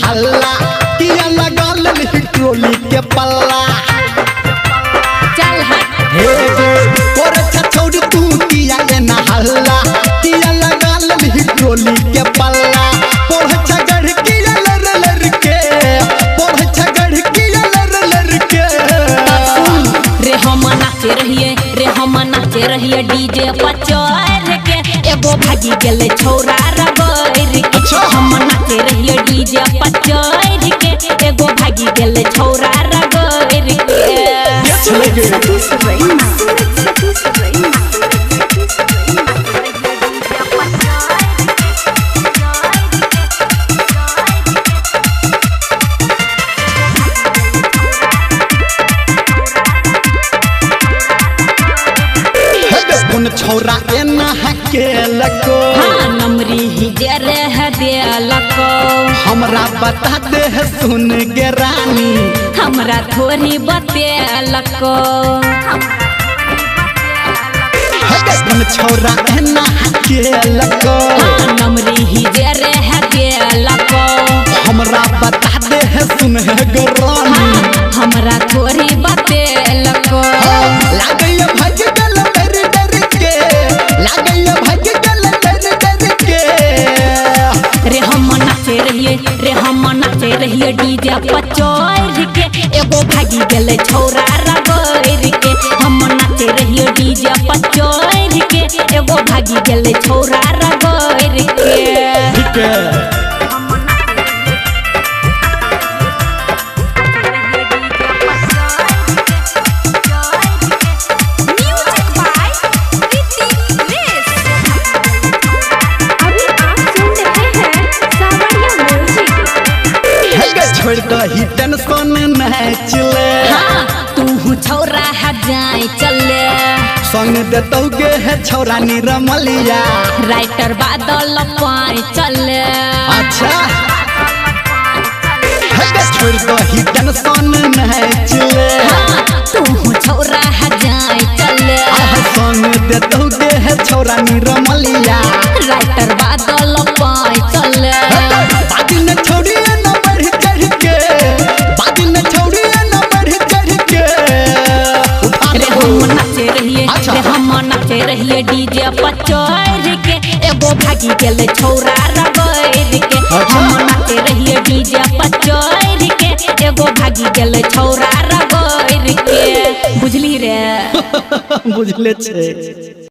हल्ला किया लगल ट्रोली के पल्ला चल हट हे तोरे छछौड़ी तू किया एना हल्ला किया लगल ट्रोली के पल्ला पढ़ छगड़ किया लर लर के पढ़ छगड़ किया लर लर के रे हम नाचे रहिए रे हम नाचे रहिए डीजे पर चढ़ के एगो भागी गेलै छौरा रगड़ के। हम नाचे रहिए डीजे पर चढ़ के एगो भागी गेलै छौरा रगड़ के। कोन छौरा एना हकेलको हाँ नमरी ही जे रह देलको हमरा बता दे सुन गे रानी हमरा थोड़ी बतेलको। कोन छौरा एना हकेलको हाँ नमरी ही जे रह देलको हमरा बता दे सुन गे रानी हमरा थोड़ी बतेलको। लागैया भाग गेल डर डर के लागैया भाग गेल डर डर के रे हम नाचे रहिए रे हम नाचे रहिए डीजे पर चढ़ के एगो भागी गेलै छौरा रगड़ के। हम नाचे रहिए डीजे पर चढ़ के एगो भागी गेलै छौरा रगड़ के। ठीक है। छोड़ दही टेंशन नाचले हाँ तू छौरा है जाए चले संग देतौ गे है छौरा निरमलिया राइटर बादल पाए चले। अच्छा छोड़ दही टेंशन नाचले हाँ तू छौरा है जाए चले संग देतौ गे है छौरा निरमलिया राइटर बादल पाए चले। बादी न छोड़ी न बढ़ चढ़ के बादी न छोड़ी न बढ़ चढ़ के रे हम नाचे रहिए रे हम नाचे रहिए डीजे पर चढ़ के एगो भागी गेलै छौरा रगड़ के। हम नाचे रहिए डीजे पर चढ़ के एगो भागी गेलै छौरा रगड़ के। बुझली रे बुझले छे।